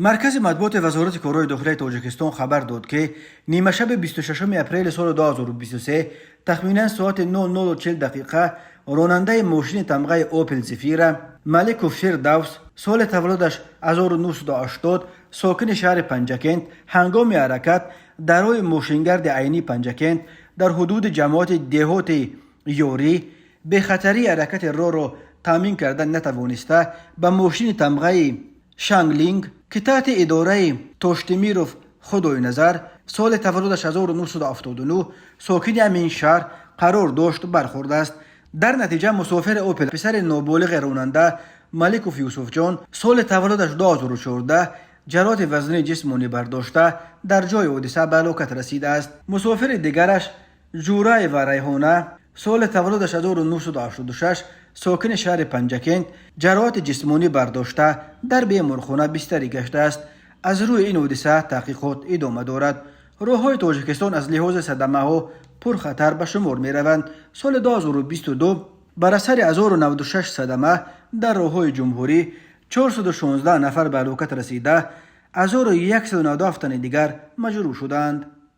Маркази матбуоти Вазорати корҳои дохилаи Тоҷикистон хабар дод, ки нимашаби 26 апрели соли 2023, тахминан соати 00:40 дақиқа, ронандаи мошини тамғаи «Опел Зефира» Маликов Фирдавс, соли таваллудаш 1980, сокини шаҳри Панҷакент, ҳангоми ҳаракат дар роҳи мошингарди Айнӣ Панҷакент дар ҳудуди ҷамоати деҳоти Ёрӣ бехатарии ҳаракати роҳро таъмин карда натавониста, ба мошини тамғаи «Шанглинг», ки таҳти идораи Тоштемиров Худойназар, соли таваллудаш 1979, сокини ҳамин шаҳр қарор дошт, бархӯрдааст. Дар натиҷа мусофири «Опел», писари ноболиғи ронанда Маликов Юсуфҷон, соли таваллудаш 2014, ҷароҳати вазнини ҷисмонӣ бардошта, дар ҷои ҳодиса ба ҳалокат расидааст. Мусофири дигараш Ҷураева Райҳона, соли таваллудаш 1986, сокини шаҳри Панҷакент, ҷароҳати ҷисмонӣ бардошта, дар беморхона бистарӣ гаштааст. Аз рӯи ин ҳодиса таҳқиқот идома дорад. Роҳҳои Тоҷикистон аз лиҳози садамаҳо пурхатар ба шумор мераванд. Соли 2022 бар асари 1096 садама дар роҳҳои ҷумҳурӣ 416 нафар ба ҳалокат расида, 1197 тани дигар маҷрӯҳ шуданд.